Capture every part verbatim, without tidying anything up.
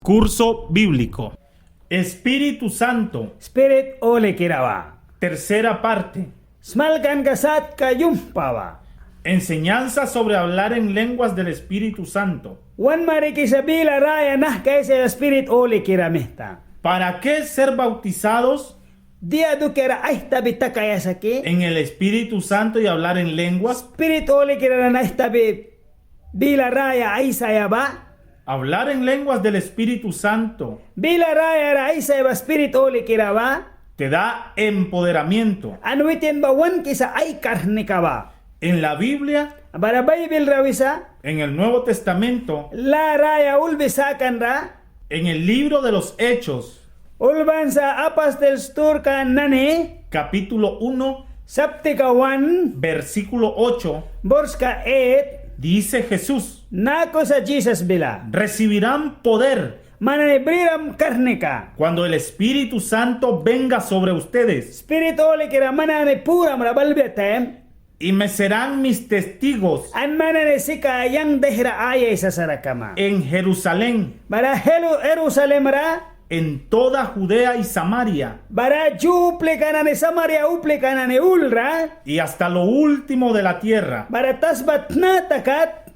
Curso bíblico. Espíritu Santo. Spirit Holikira ba. Tercera parte. Smalkanka satka yumhpa ba. Enseñanza sobre hablar en lenguas del Espíritu Santo. Wan marikisa bila raya nahki aisaia Spirit Holikira mita. ¿Para qué ser bautizados? Dia dukiara aihtabi takaia sa ki. En el Espíritu Santo y hablar en lenguas. Spirit Holikira nani aihtabi bila raya aisaia ba. Hablar en lenguas del Espíritu Santo. Bila rayara aisaia ba Spirit Holikira ba. Te da empoderamiento. An witin ba wankisa ai karnika ba. En la Biblia. Bara Baibil ra wisa. En el Nuevo Testamento. Lâ raya ulbi sakan ra. En el libro de los Hechos. Ulban sa Apastil Sturka nani. Capítulo uno. Saptika wan. Versículo ocho. Borska eit. Dice Jesús. Naku sa Jisas bila. Recibirán poder. Man nani briram karnika. Cuando el Espíritu Santo venga sobre ustedes. Spirit Holikira man nani puramra balbia taim. Y me serán mis testigos. An man nani sika yang dahra ai aisasara kama. En Jerusalén. Bara Jeru-, Jerusalem ra. En toda Judea y Samaria. Bara Ju uplika nani Samaria uplika nani ul ra. Y hasta lo último de la tierra. Bara tasba tnata kat.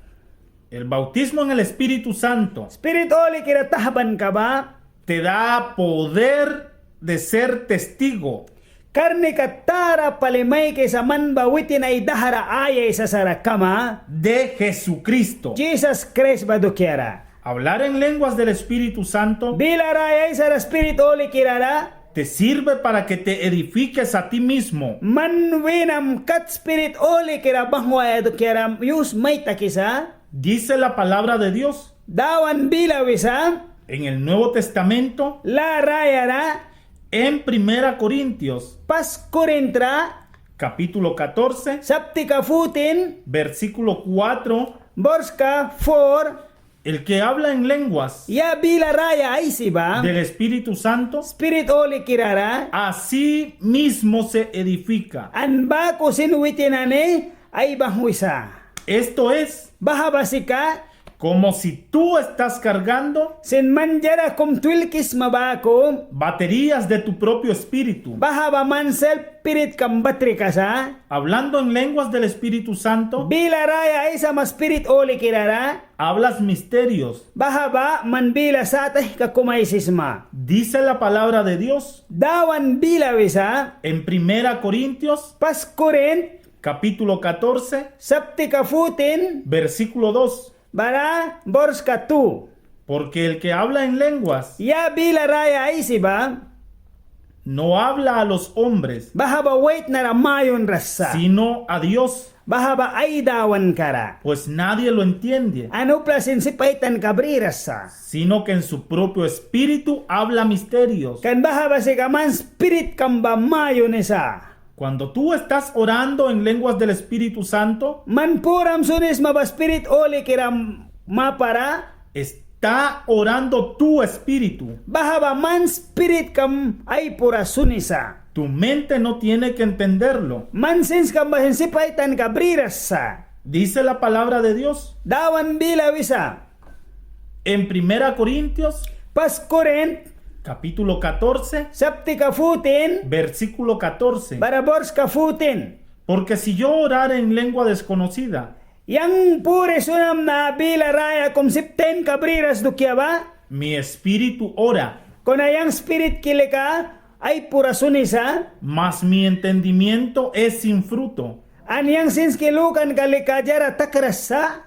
El bautismo en el Espíritu Santo. Spirit Holikira tahbanka ba. Te da poder de ser testigo. Karnika tara pali maikisa man ba witin ai dahra ai aisasara kama. De Jesucristo. Jisas Kraist ba dukiara. Hablar en lenguas del Espíritu Santo. Bila raya aisaia Spirit Holikira ra. Te sirve para que te edifiques a ti mismo. Man wînam kat Spirit Holikira banghwaia dukiara yus mai takisa. Dice la palabra de Dios. Dawan bila wisa. En el Nuevo Testamento. Lâ raya ra. En Primera Corintios. Pas Korint ra. Capítulo catorce. Saptika fourteen. Versículo cuatro. Borska four. El que habla en lenguas. Ya bila raya aisi ba. Del Espíritu Santo. Spirit Holikira ra. A sí mismo se edifica. An baku sin witin nani ai banghwisa. Esto es. Baha ba sika. Como si tú estás cargando. Sin man diara kum twilkisma baku. Baterías de tu propio espíritu. Baha ba man selp spiritkam batrika sa. Hablando en lenguas del Espíritu Santo. Bila raya aisama Spirit Holikira ra. Hablas misterios. Baha ba man bila sat aihka kum aisisma. Dice la palabra de Dios. Dawan bila wisa. En Primera Corintios. Pas Korint. Capítulo catorce. Saptika fourteen. Versículo dos. Bara borska two. Porque el que habla en lenguas. Ya bila raya aisi ba. No habla a los hombres. Baha ba waitna ra mayunras sa. Sino a Dios. Baha ba ai Dawanka ra. Pues nadie lo entiende. An upla sin sip ai tanka briras sa. Sino que en su propio espíritu habla misterios. Kan baha ba sika man spiritkam ba mayunisa. Cuando tú estás orando en lenguas del Espíritu Santo, man puram sunisma ba Spirit Holikira mapara. Está orando tu espíritu. Baha ba man spiritkam ai pura sunisa. Tu mente no tiene que entenderlo. Man sinskam ba sin sip ai tanka briras sa. Dice la palabra de Dios. Dawan bila wisa. En Primera Corintios, Pas Korint, capítulo catorce, saptika fourteen, versículo catorce. Bara borska fourteen. Porque si yo orare en lengua desconocida, yang puri sunamna bila raya kum sip tanka briras dukia ba, mi espíritu ora, kuna yang spiritki lika ai pura sunisa, mas mi entendimiento es sin fruto. An yang sinski lukanka lika diara takras sa.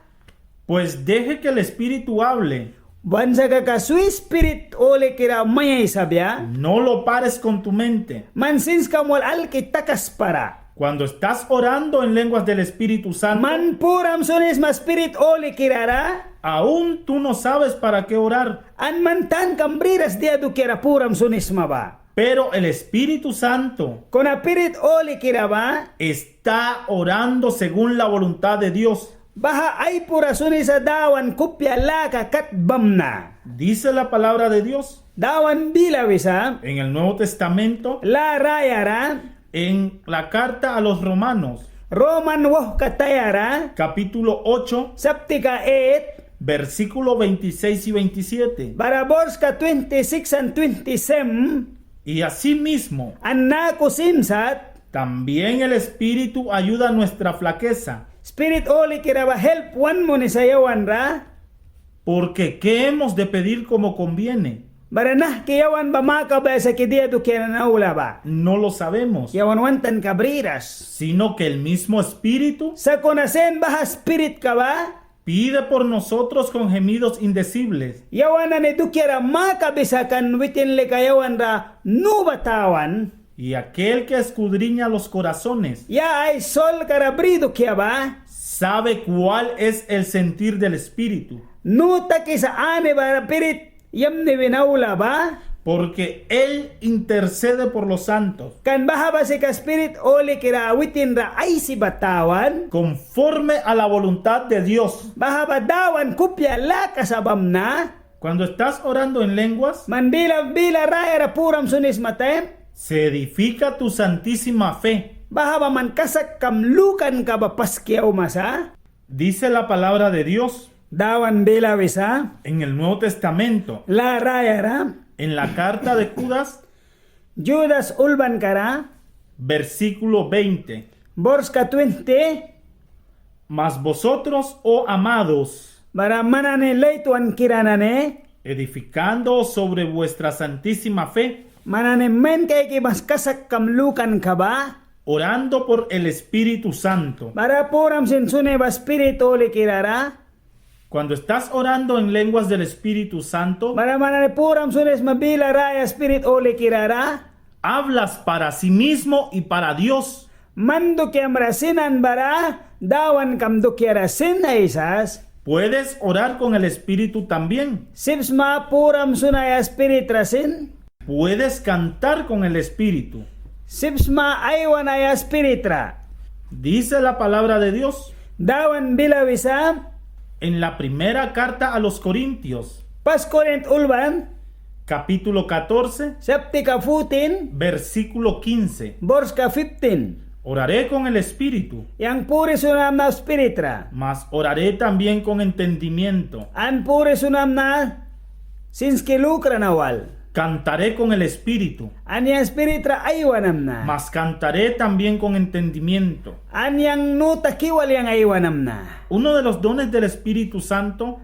Pues deje que el Espíritu hable. Ban sa kaka swis Spirit Holikira mai aisabia. No lo pares con tu mente. Man sinskam wal alki takaspara. Cuando estás orando en lenguas del Espíritu Santo, man puram sunisma Spirit Holikira ra, aún tú no sabes para qué orar. An man tankam briras dia dukiara puram sunisma ba. Pero el Espíritu Santo, kuna Spirit Holikira ba, está orando según la voluntad de Dios. Baha ai pura sunisa Dawan kupia laka kat bamna. Dice la palabra de Dios. Dawan bila wisa. En el Nuevo Testamento, Lâ Rayara, en la carta a los Romanos, Roman wauhkatayara, capítulo ocho, saptika eight, Versículo veintiséis y veintisiete. Bara borska twenty six an twenty seven. Y asimismo, an naku sim sat, también el Espíritu ayuda a nuestra flaqueza. Spirit Holikira ba help wan munisa yawan ra. Porque qué hemos de pedir como conviene. Bara nahki yawan ba makabaia sa ki dia dukiara na aula ba. No lo sabemos. Yawan wan tanka briras. Sino que el mismo Espíritu. Sakuna sin baha Spiritka ba. Pide por nosotros con gemidos indecibles. Yawan nani dukiara makabisa kan witin lika yawan ra nu ba tawan. Y aquel que escudriña los corazones. Ya ai solka ra bri dukia ba. Sabe cuál es el sentir del Espíritu. Nu takisa ani bara spirit yamni wina aula ba. Porque él intercede por los santos. Kan baha ba sika Spirit Holikira witin ra aisi ba tawan. Conforme a la voluntad de Dios. Baha ba Dawan kupia laka sa bamna. Cuando estás orando en lenguas, man bila, bila rayara puram sunisma taim, se edifica tu santísima fe. Baha ba man kasakkam lukanka ba paski auma sa. Dice la palabra de Dios. Dawan bila wisa. En el Nuevo Testamento. Lâ rayara. En la carta de Judas. Judas ulbankara. Versículo veinte. Borska twenty. Mas vosotros, oh amados. Bara man nani laitwankira nani. Edificándoos sobre vuestra santísima fe. Man nani main kaiki ba kasakkam lukanka ba. Orando por el Espíritu Santo. Bara puram sin suni ba Spirit Holikira ra. Cuando estás orando en lenguas del Espíritu Santo, bara man nani puram sunisma bila raya Spirit Holikira ra. Hablas para sí mismo y para Dios. Man dukiamra sin an bara Dawankam dukiara sin aisas. Puedes orar con el Espíritu también. Sip sma puram sunaia Spirit ra sin. Puedes cantar con el Espíritu. Sip sma aiwanaia Spirit ra. Dice la palabra de Dios. Dawan bila wisa. En la primera carta a los Corintios. Pas Korint ulban. Capítulo catorce. Saptika fourteen. Versículo quince. Borska fifteen. Oraré con el Espíritu. Yang puri sunamna Spirit ra. Mas oraré también con entendimiento. An puri sunamna sinski lukra na wal. Cantaré con el Espíritu. An yang Spirit ra aiwanamna. Mas cantaré también con entendimiento. An yang nu taki wal yang aiwanamna. Uno de los dones del Espíritu Santo.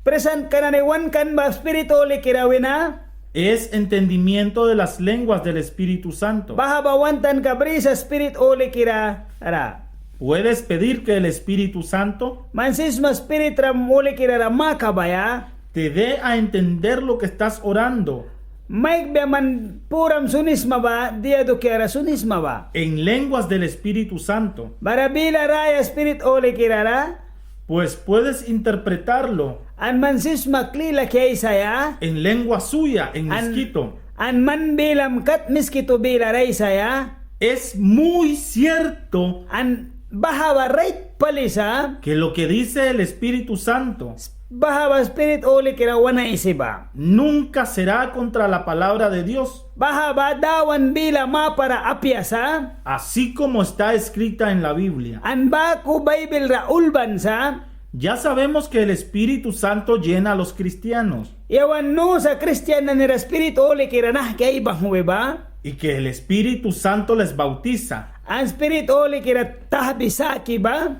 Prisantka nani wankan ba Spirit Holikira wina. Es entendimiento de las lenguas del Espíritu Santo. Baha ba wan tanka brisa Spirit Holikira ra. Puedes pedir que el Espíritu Santo. Man sip sma Spirit ra Holikira ra makabaia. Te dé a entender lo que estás orando. Maikbia man puram sunisma ba, dia dukiara sunisma ba. En lenguas del Espíritu Santo. Bara bila raya Spirit Holikira ra. Pues puedes interpretarlo. An man sip sma kli laki aisaia. En lengua suya, en miskitu. An man bilam kat Miskitu bilara aisaia. Es muy cierto. An baha ba rait pali sa. Que lo que dice el Espíritu Santo. Baha ba Spirit Holikira wan aisi ba. Nunca será contra la palabra de Dios. Baha ba Dawan bila mapara apia sa. Así como está escrita en la Biblia. An baku Baibil ra ulban sa. Ya sabemos que el Espíritu Santo llena a los cristianos. Yawan nu sa Kristian nani ra Spirit Holikira nahki aibanghwi ba. Y que el Espíritu Santo les bautiza. An Spirit Holikira tahbi saki ba.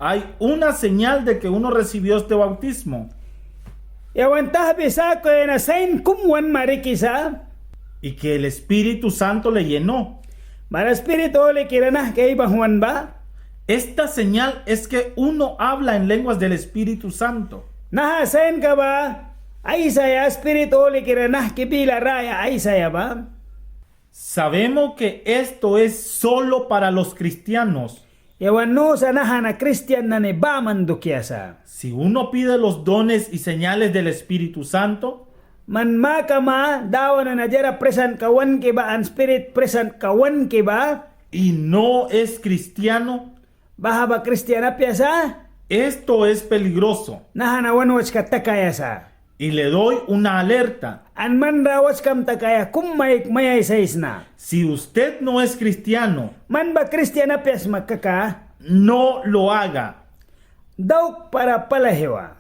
Hay una señal de que uno recibió este bautismo. Yawan tahbi sakuya na sain kum wan marikisa. Y que el Espíritu Santo le llenó. Bara Spirit Holikira nahki aibanghwan ba. Esta señal es que uno habla en lenguas del Espíritu Santo. Naha sainka ba aisaia Spirit Holikira nahki bila raya aisaia ba. Sabemos que esto es solo para los cristianos. Yawan nu sa naha na Kristian nani baman dukia sa. Si uno pide los dones y señales del Espíritu Santo, man makama Dawan wina diara prisantka wanki ba an Spirit prisantka wanki ba. Y no es cristiano. Baha ba Kristian apia sa. Esto es peligroso. Naha na wan wachka takaia sa. Y le doy una alerta. An man ra wachkam takaia kum mai, mai aisaisna. Si usted no es cristiano, man ba Kristian apia sma kaka, no lo haga. Daukpara palaihwa.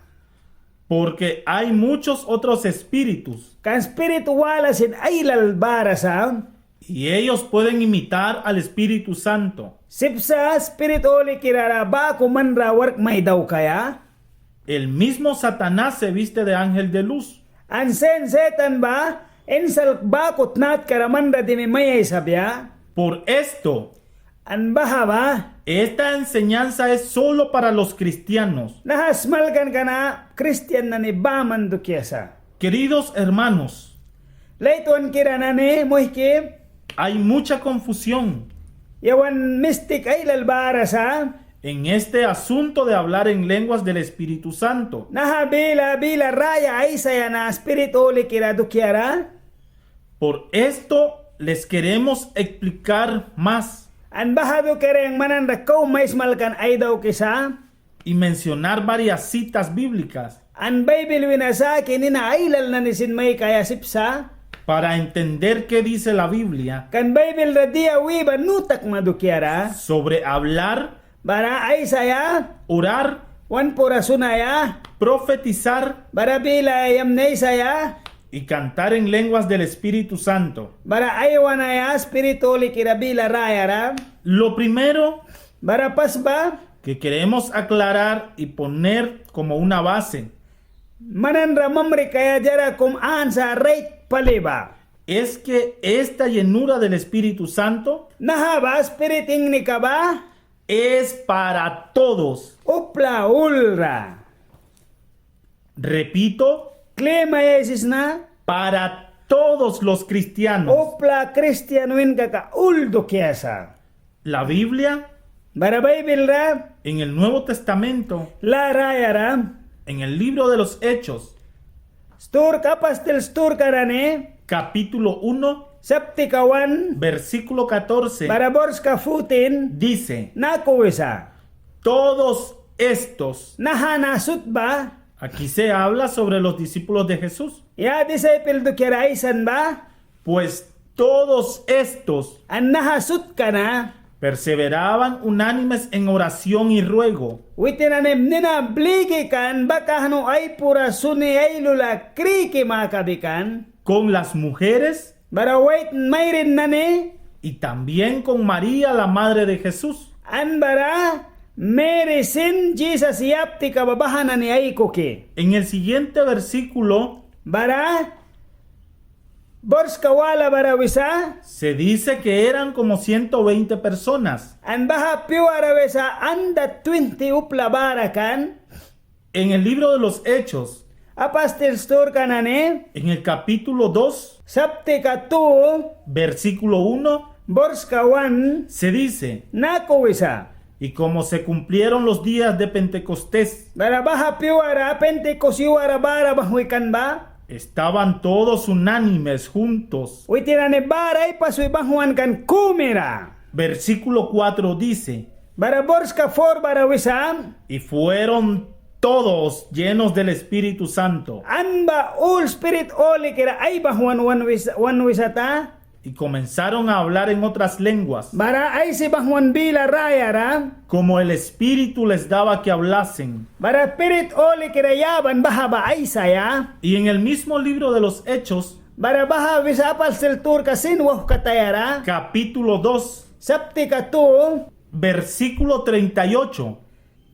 Porque hay muchos otros espíritus. Kan spirit wala sin ailal bara sa. Y ellos pueden imitar al Espíritu Santo. Sip sa Spirit Holikira ra baku man ra wark mai daukaia. El mismo Satanás se viste de ángel de luz. An sin Setan ba insal baku tnatkara man ra dimi mai aisabia. Por esto, an baha ba, esta enseñanza es solo para los cristianos. Naha smalkanka na kristian nani baman dukia sa. Queridos hermanos, laitwankira nani, muihki, hay mucha confusión. Yawan mistik ailal bara sa. En este asunto de hablar en lenguas del Espíritu Santo. Naha bila, bila raya aisaia na Spirit Holikira dukiara. Por esto les queremos explicar más. An baha dukiara yang man nani ra kau mai smalkan ai daukisa. Y mencionar varias citas bíblicas. An Baibil wina saki nina ailal nani sin maikaia sip sa. Para entender qué dice la Biblia. Kan Baibil ra dia wi ba nu takma dukiara. Sobre hablar. Bara aisaia. Orar. Wan pura sunaia. Profetizar. Bara bila yamni aisaia. Y cantar en lenguas del Espíritu Santo. Bara aiwanaia Spirit Holikira bila rayara. Lo primero. Bara pas ba. Que queremos aclarar y poner como una base. Man nani ra mamrikaia diara kum ansa rait pali ba. Es que esta llenura del Espíritu Santo. Naha ba Spirit ingnika ba. Es para todos. Upla ul ra. Repito. Kli mai aisisna. Para todos los cristianos. Upla kristian win kaka ul dukia sa. La Biblia. Bara Baibil ra. En el Nuevo Testamento. Lâ raya ra. En el libro de los Hechos. Sturka, Apastil sturka nani. Capítulo uno. Saptika wan. Versículo catorce. Bara borska fourteen. Dice. Naku wisa. Todos estos. Naha na sut ba. Aquí se habla sobre los discípulos de Jesús. Ya disaipel dukiara aisan ba. Pues todos estos. An naha sutka na. Perseveraban unánimes en oración y ruego. Witin nani nina bliki kan baku ai pura suni ai lula kriki makabi kan. Con las mujeres. Bara waitna mairin nani. Y también con María, la madre de Jesús. An bara Meri sin Jisas yaptika ba baha nani aikuki. En el siguiente versículo. Bara borska wala bara wisa. Se dice que eran como ciento veinte personas. An baha pyuara wisa handat twinti upla bara kan. En el libro de los Hechos. Apastil sturka nani. En el capítulo dos. Saptika tu. Versículo uno. Borska wan. Se dice. Naku wisa. Y como se cumplieron los días de Pentecostés. Bara baha pyuara Pentikos yuara bara banghwi kan ba. Estaban todos unánimes juntos. Witin nani bara ai paswi banghwan kan kumira. Versículo cuatro dice. Bara borska four bara wisa. Y fueron todos llenos del Espíritu Santo. An ba ul Spirit Holikira ai banghwan wan wisa, wan wisata. Y comenzaron a hablar en otras lenguas. Bara aisi banghwan bila rayara. Como el Espíritu les daba que hablasen. Bara Spirit Holikira yaban baha ba aisaia. Y en el mismo libro de los Hechos. Bara baha wisa Apastil sturka sin wauhkatayara. Capítulo dos. Saptika tu. Versículo treinta y ocho.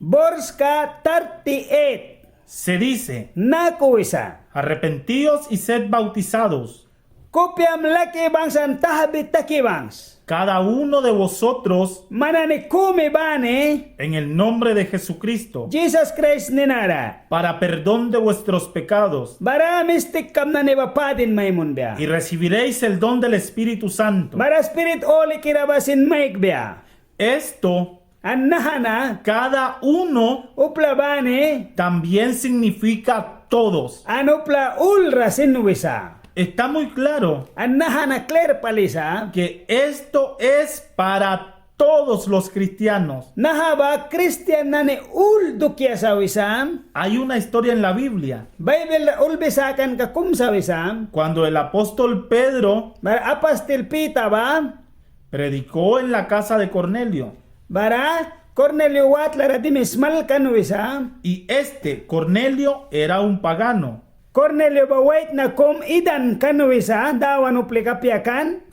Borska thirty-eight. Se dice. Naku wisa. Arrepentíos y sed bautizados. Kupiam laki bangs an tahbi taki bangs. Cada uno de vosotros. Man nani kumi bani. En el nombre de Jesucristo. Jisas Kraist nina ra. Para perdón de vuestros pecados. Bara mistikkam nani ba padin mai munbia. Y recibiréis el don del Espíritu Santo. Bara Spirit Holikira ba sin maikbia. Esto. An naha na. Cada uno. Upla bani. También significa todos. An upla ul ra sin wisa. Está muy claro. An naha na klir pali sa. Que esto es para todos los cristianos. Naha ba kristian nani ul dukia sa wisa. Hay una historia en la Biblia. Baibil ra ulbi sakanka kum sa wisa. Cuando el apóstol Pedro. Bara Apastil Pita ba. Predicó en la casa de Cornelio. Bara Cornelio watlara dimi smalkan wisa. Y este, Cornelio, era un pagano. Cornelio ba waitna kum idan kan wisa, Dawan uplika apia kan.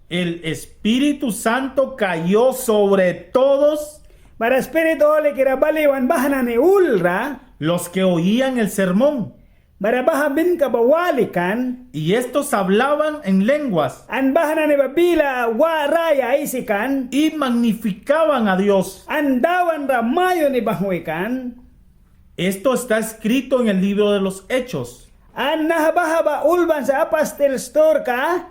El Espíritu Santo cayó sobre todos. Bara Spirit Hulikira bal iwan baha nani ulra. Los que oían el sermón. Bara baha binka ba wali kan. Y estos hablaban en lenguas. An baha nani ba bila wa raya aisi kan. Y magnificaban a Dios. An Dawan ra mayuni banghwi kan. Esto está escrito en el libro de los Hechos. An naha baha ba Ulban sa Apastil Sturka.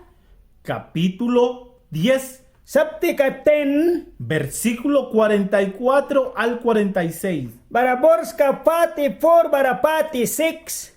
Capítulo diez. Saptika ten. Versículo cuarenta y cuatro al cuarenta y seis. Bara borska forty four bara forty six.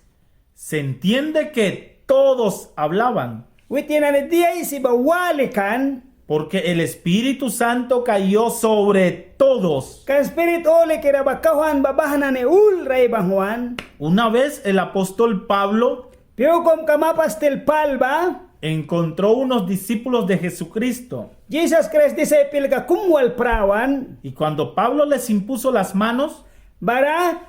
Se entiende que todos hablaban. Witin nani dia aisi ba wali kan. Porque el Espíritu Santo cayó sobre todos. Kan Spirit Hulikira ba kauhwan ba baha nani ulra aibanghwan. Una vez el apóstol Pablo Pyu kum kam Apastil Pâl ba encontró unos discípulos de Jesucristo. Jisas Kraist disaipilka kum wal prawan. Y cuando Pablo les impuso las manos, bara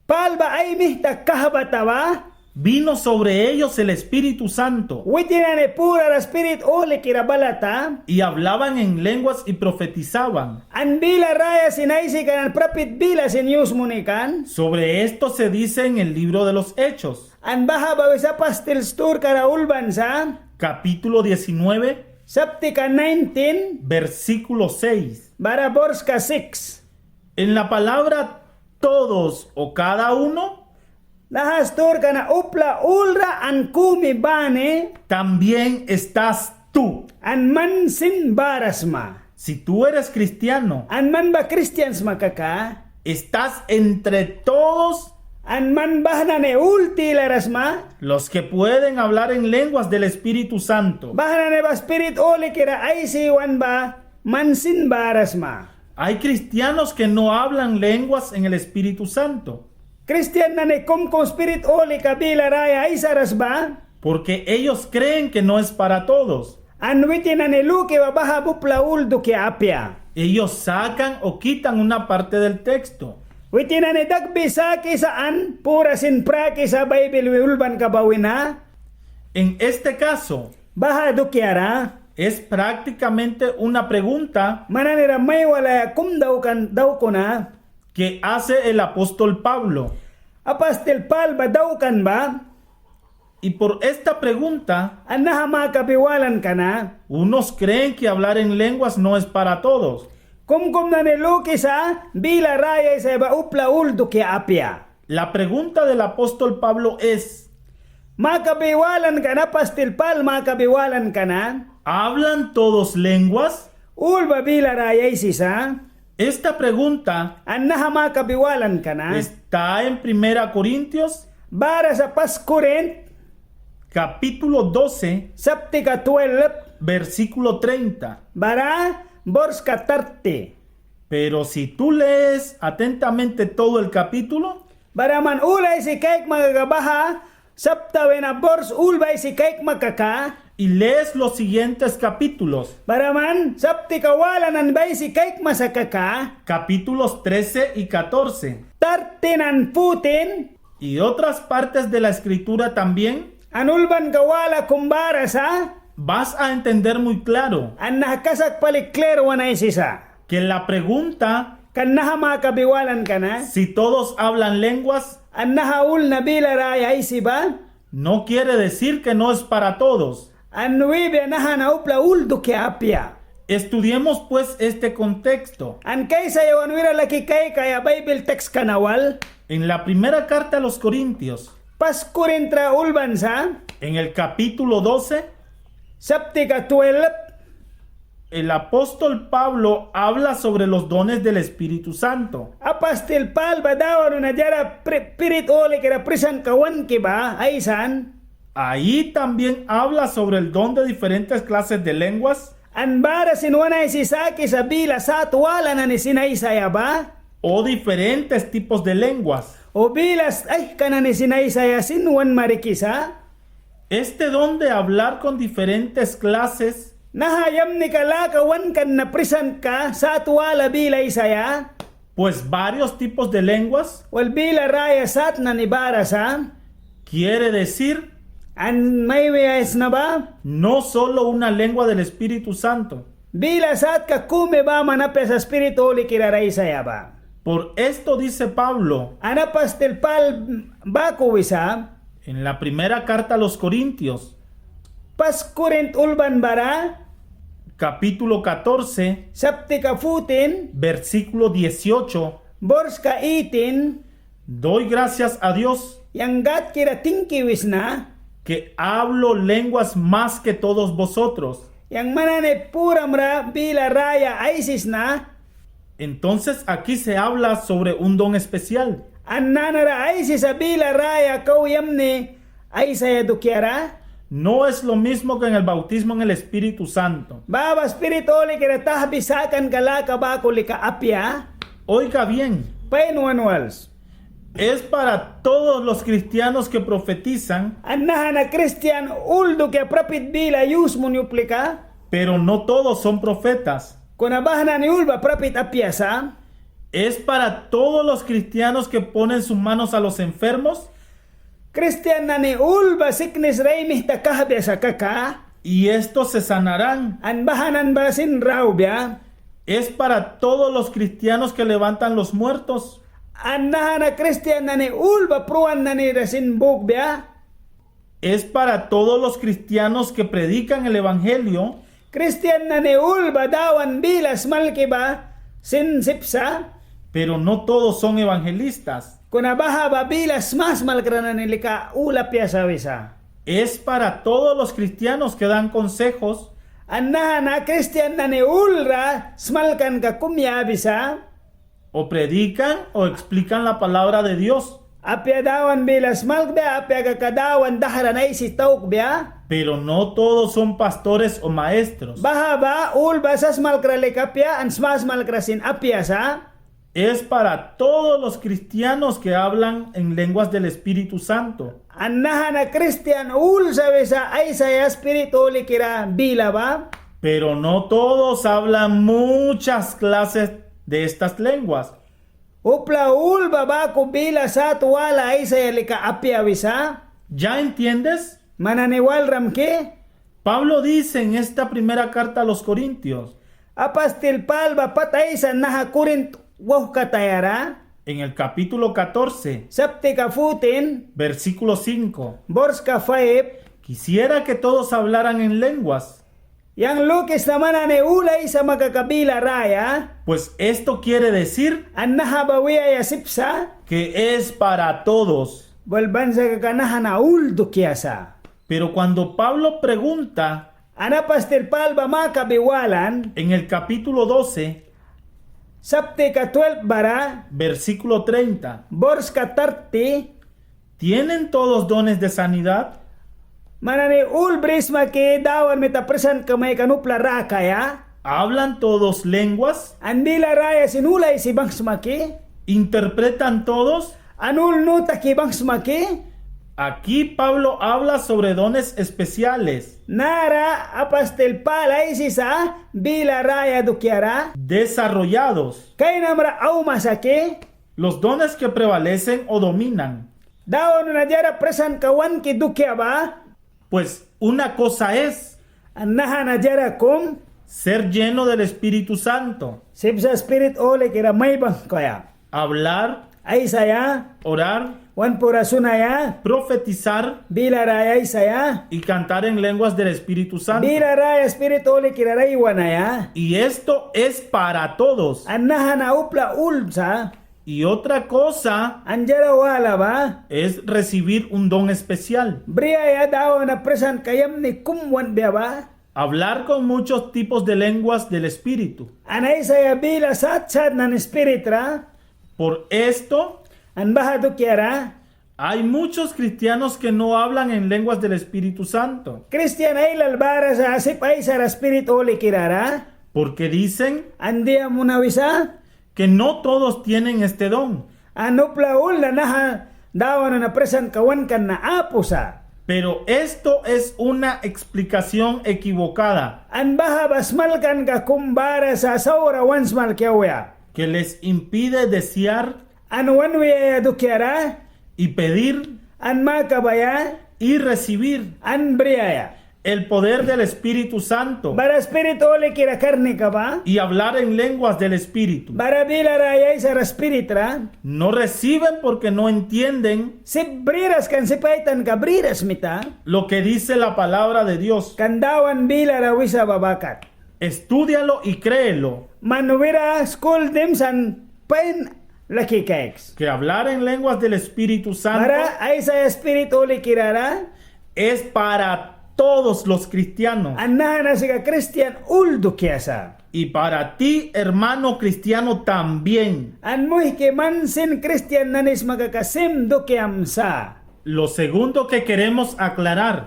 Pâl ba ai mihta kahbata ba, vino sobre ellos el Espíritu Santo. Witin nani purara Spirit Hulikira balata. Y hablaban en lenguas y profetizaban. An bila raya sin aisi kan an prapit bila sin yus muni kan. Sobre esto se dice en el libro de los Hechos. An baha ba wisa Apastil Sturkara Ulban sa. Capítulo diecinueve. Saptika nineteen. Versículo seis. Bara borska six. En la palabra todos o cada uno. Naha sturka na upla ulra an kumi bani. También estás tú. An man sin bara sma. Si tú eres cristiano. An man ba kristian sma kaka. Estás entre todos. An man baha nani ul tilara sma. Los que pueden hablar en lenguas del Espíritu Santo. Baha nani ba Spirit Hulikira aisi wan ba man sin bara sma. Hay cristianos que no hablan lenguas en el Espíritu Santo. Kristian nani kum kum Spirit Hulika bila raya aisaras ba. Porque ellos creen que no es para todos. An witin nani luki ba baha ba upla ul dukia apia. Ellos sacan o quitan una parte del texto. Witin nani dakbi sakisa an pura sin prakisa Baibil wi ulbanka ba wina. En este caso, baha dukiara, es prácticamente una pregunta, man nanira mai walaia kum daukan daukuna, que hace el apóstol Pablo. Apastil Pâl ba daukan ba. Y por esta pregunta, an naha makabi walanka na, unos creen que hablar en lenguas no es para todos. Kum kum nani lukisa bila raya aisaia ba upla ul dukia apia. La pregunta del apóstol Pablo es, makabi walanka na, Apastil Pâl makabi walanka na, ¿hablan todos lenguas? Ul ba bila raya aisisa? Esta pregunta, an naha makabi walanka na, está en Primera Corintios, bara sa Pas Korint, capítulo doce, saptika twelve, versículo treinta, bara borska thirty. Pero si tú lees atentamente todo el capítulo, bara man ul aisi kaikma kaka baha sapta wina bors ul ba aisi kaikma kaka, y lees los siguientes capítulos, bara man saptika wala nani ba aisi kaikma sa kaka, capítulos trece y catorce, thirteen an fourteen, y otras partes de la Escritura también, an ulbanka wala kum bara sa, vas a entender muy claro, an naha kasak pali klir wan aisisa, que la pregunta, kan naha makabi walanka na, si todos hablan lenguas, an naha ul na bila raya aisi ba, no quiere decir que no es para todos. An wibia naha na upla ul dukia apia. Estudiemos pues este contexto. An kaisa yawan wira laki kaikaia Baibil tekstka na wal. En la primera carta a los Corintios, Pas Korint ra ulban sa, en el capítulo doce, saptika twelve, el apóstol Pablo habla sobre los dones del Espíritu Santo. Apastil Pâl ba Dawan wina diara pri-, Spirit Hulikira prisantka wanki ba aisan. Ahí también habla sobre el don de diferentes clases de lenguas. An bara sin wan aisi sakisa bila sat wala nani sin aisaia ba, o diferentes tipos de lenguas, o bila aihka nani sin aisaia sin wan marikisa. Este don de hablar con diferentes clases, Naha yamnika laka wankan na prisantka sat wala bila aisaia. Pues varios tipos de lenguas. Wal bila raya sat nani bara sa. Quiere decir. An mai wiaisna ba. No solo una lengua del Espíritu Santo. Bila satka kumi baman apia sa Spirit Hulikira ra aisaia ba. Por esto dice Pablo. An apastil Pâl baku wisa. En la primera carta a los Corintios. Pas Korint ulban bara. Capítulo catorce. Saptika fourteen. Versículo dieciocho. Borska eighteen. Doy gracias a Dios. Yang Gâdkira tingki wisna. Que hablo lenguas más que todos vosotros. Yang man nani puramra bila raya aisisna. Entonces aquí se habla sobre un don especial. An nanara aisisa bila raya kau yamni aisaia dukiara. No es lo mismo que en el bautismo en el Espíritu Santo. Baha ba Spirit Hulikira tahbi sakanka laka baku lika apia. Oiga bien. Pain wan wals. Es para todos los cristianos que profetizan. An naha na kristian ul dukia prapit bila yus muni uplika. Pero no todos son profetas. Kuna baha nani ul ba prapit apia sa. Es para todos los cristianos que ponen sus manos a los enfermos. Kristian nani ul ba siknis ra ai mihta kahbia sa kaka. Y estos se sanarán. An baha nani ba sin raubia. Es para todos los cristianos que levantan los muertos. An naha na kristian nani ul ba pruan nani ra sin bukbia. Es para todos los cristianos que predican el evangelio. Kristian nani ul ba Dawan bila smalki ba sin sip sa. Pero no todos son evangelistas. Kuna baha ba bila smasmalkra nani lika ul apia sa wisa. Es para todos los cristianos que dan consejos. An naha na kristian nani ul ra smalkanka kum yabisa. O predican o explican la palabra de Dios. Apia Dawan bila smalkbia, apia kaka Dawan dahra na aisi taukbia. Pero no todos son pastores o maestros. Baha ba ul ba sasmalkra lika apia an smasmalkra sin apia sa. Es para todos los cristianos que hablan en lenguas del Espíritu Santo. An naha na kristian ul sa wisa aisaia Spirit Hulikira bila ba. Pero no todos hablan muchas clases de estas lenguas. Upla ul ba baku bila sat wala aisaia lika apia wisa. ¿Ya entiendes? Man nani walram ki? Pablo dice en esta primera carta a los Corintios. Apastil Pâl ba pat aisan naha Korint wauhkatayara. En el capítulo catorce. Saptika fourteen. Versículo cinco. Borska five. Quisiera que todos hablaran en lenguas. Yang lukisna man nani ul aisama kaka bila raya. Pues esto quiere decir. An naha ba wiaia sip sa. Que es para todos. Bal ban sa kaka naha na ul dukia sa. Pero cuando Pablo pregunta. An apastil Pâl ba makabi walan. En el capítulo doce. Saptika twelve bara. Versículo treinta. Borska thirty. ¿Tienen todos dones de sanidad? Man nani ul brisma ki Dawan mita prisantka maikan upla rakaia. ¿Hablan todos lenguas? An bila raya sin ul aisi banghwisma ki. ¿Interpretan todos? An ul nu taki banghwisma ki. Aquí Pablo habla sobre dones especiales. Nara apastil Pâl aisisa bila raya dukiara. Desarrollados. Kainamra auma sa ki. Los dones que prevalecen o dominan. Dawan wina diara prisantka wanki dukia ba. Pues una cosa es. An naha na diara kum. Ser lleno del Espíritu Santo. Sip sa Spirit Hulikira mai banghwkaia. Hablar. Aisaia. Orar. Wan pura sunaia. Profetizar. Bila raya aisaia. Y cantar en lenguas del Espíritu Santo. Bila raya Spirit Hulikira ra aiwanaia. Y esto es para todos. An naha na upla ul sa. Y otra cosa. An diara wala ba. Es recibir un don especial. Briaia Dawan wina prisantka yamni kum wanbia ba. Hablar con muchos tipos de lenguas del Espíritu. An aisaia bila sat sat nani Spirit ra. Por esto. An baha dukiara. Hay muchos cristianos que no hablan en lenguas del Espíritu Santo. Kristian ailal bara sa sip aisara Spirit Hulikira ra. Porque dicen. An dia muna wisa. Que no todos tienen este don. An upla ul na naha Dawan wina prisantka wankan na apu sa. Pero esto es una explicación equivocada. An baha ba smalkanka kum bara sa saura wan smalki auya. Que les impide desear. An wan wiaia dukiara. Y pedir. An makabaia. Y recibir. An briaia. El poder del Espíritu Santo. Bara Spirit Hulikira karnika ba. Y hablar en lenguas del Espíritu. Bara bila raya Aisara Spirit ra. No reciben porque no entienden. Sip briras kan sip ai tanka briras mita. Lo que dice la palabra de Dios. Kan Dawan bilara wisa ba ba kat. Estúdialo y créelo. Man wira skul dims an pain laki kaiks. Que hablar en lenguas del Espíritu Santo. Bara aisaia Spirit Hulikira ra. Es para todos los cristianos. An naha na sika kristian ul dukia sa. Y para ti, hermano cristiano, también. An muihki man sin kristian nani sma kaka sim dukiam sa. Lo segundo que queremos aclarar.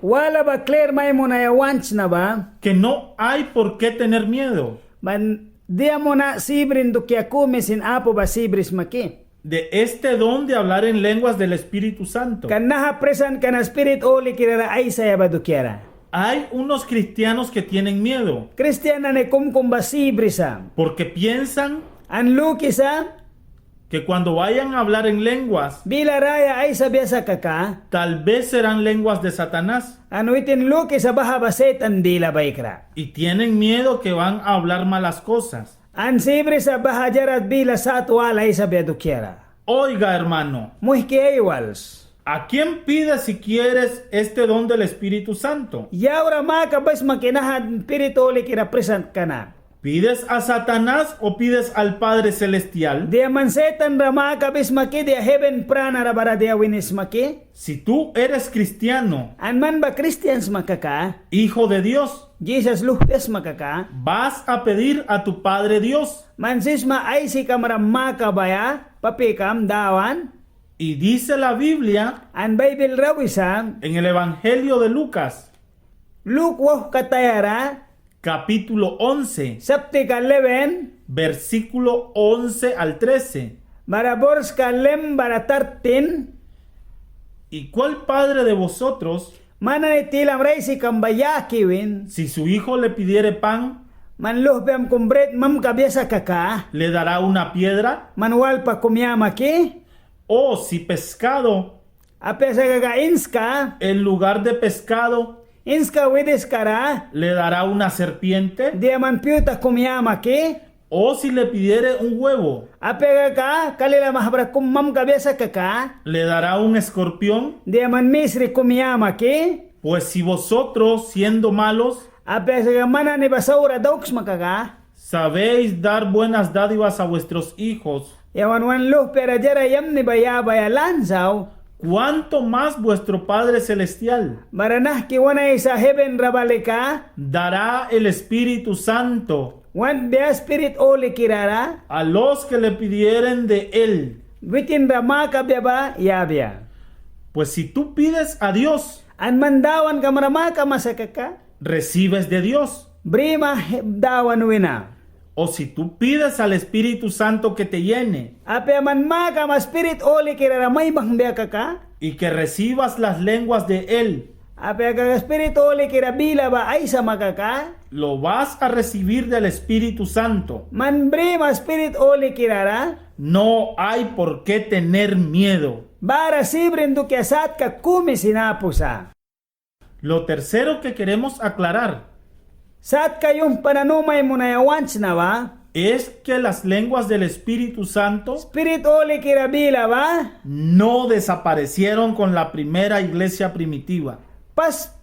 Wala ba klir mai munaia want sna ba. Que no hay por qué tener miedo. Man dia muna sibrin dukia kumi sin apu ba sibri sma ki. De este don de hablar en lenguas del Espíritu Santo. Kan naha prisantka na Spirit Hulikira ra aisaia ba dukiara. Hay unos cristianos que tienen miedo. Kristian nani kumkum ba sibri sa. Porque piensan. An lukisa. Que cuando vayan a hablar en lenguas. Bila raya aisabia sa kaka. Tal vez serán lenguas de Satanás. An witin lukisa baha ba Setan bila baikra. Y tienen miedo que van a hablar malas cosas. An sibri sa baha diara bila sat wala aisabia dukiara. Oiga, hermano. Muihki ai wals. ¿A quién pides si quieres este don del Espíritu Santo? Yaura makabisma ki naha Spirit Hulikira prisantka na. ¿Pides a Satanás o pides al Padre Celestial? Dia man Setan ra makabisma ki, dia heben prana ra bara dia winisma ki? Si tú eres cristiano, an man ba kristian sma kaka, hijo de Dios, Jisas luhpia sma kaka, vas a pedir a tu Padre Dios. Man sip sma Aisikam ra makabaia, papikam Dawan. Y dice la Biblia, an Baibil ra wisa, en el Evangelio de Lucas, Luk wauhkatayara, capítulo once, saptika eleven, versículo once al trece, bara borska eleven bara thirteen. ¿Y cuál padre de vosotros, man nani tilamra Aisikam ba ya ki win, si su hijo le pidiere pan, man luhpiam kum brit mamkabia sa kaka, le dará una piedra? Man walpa kum yama ki? O si pescado, apia sa kaka inska, en lugar de pescado, inska widiska ra, le dará una serpiente? Dia man piuta kum yama ki? O si le pidiere un huevo, apia kaka kalila mahbra kum mamkabia sa kaka, le dará un escorpión? Dia man misri kum yama ki? Pues si vosotros, siendo malos, apia sa kaka man nani ba saura dauksma kaka, sabéis dar buenas dádivas a vuestros hijos, yawan wan luhpia ra diara yamni ba yabaia lan sa, cuánto más vuestro Padre Celestial, bara nahki wan Aisa heben ra ba lika, dará el Espíritu Santo, wan bia Spirit Hulikira ra, a los que le pidieren de él, witin ra makabia ba yabia. Pues si tú pides a Dios, an man Dawankam ra makama sa kaka, recibes de Dios, brima Dawan wina. O si tú pides al Espíritu Santo que te llene, apia man makama Spirit Hulikira ra mai banghwbia kaka, y que recibas las lenguas de él, apia kaka Spirit Hulikira bila ba aisama kaka, lo vas a recibir del Espíritu Santo, man brima Spirit Hulikira ra, no hay por qué tener miedo. Bara sibrin dukia satka kumi sin apu sa. Lo tercero que queremos aclarar, satka yumhpa na nu mai munaia want sna ba, es que las lenguas del Espíritu Santo, Spirit Hulikira bila ba, no desaparecieron con la primera iglesia primitiva, pas,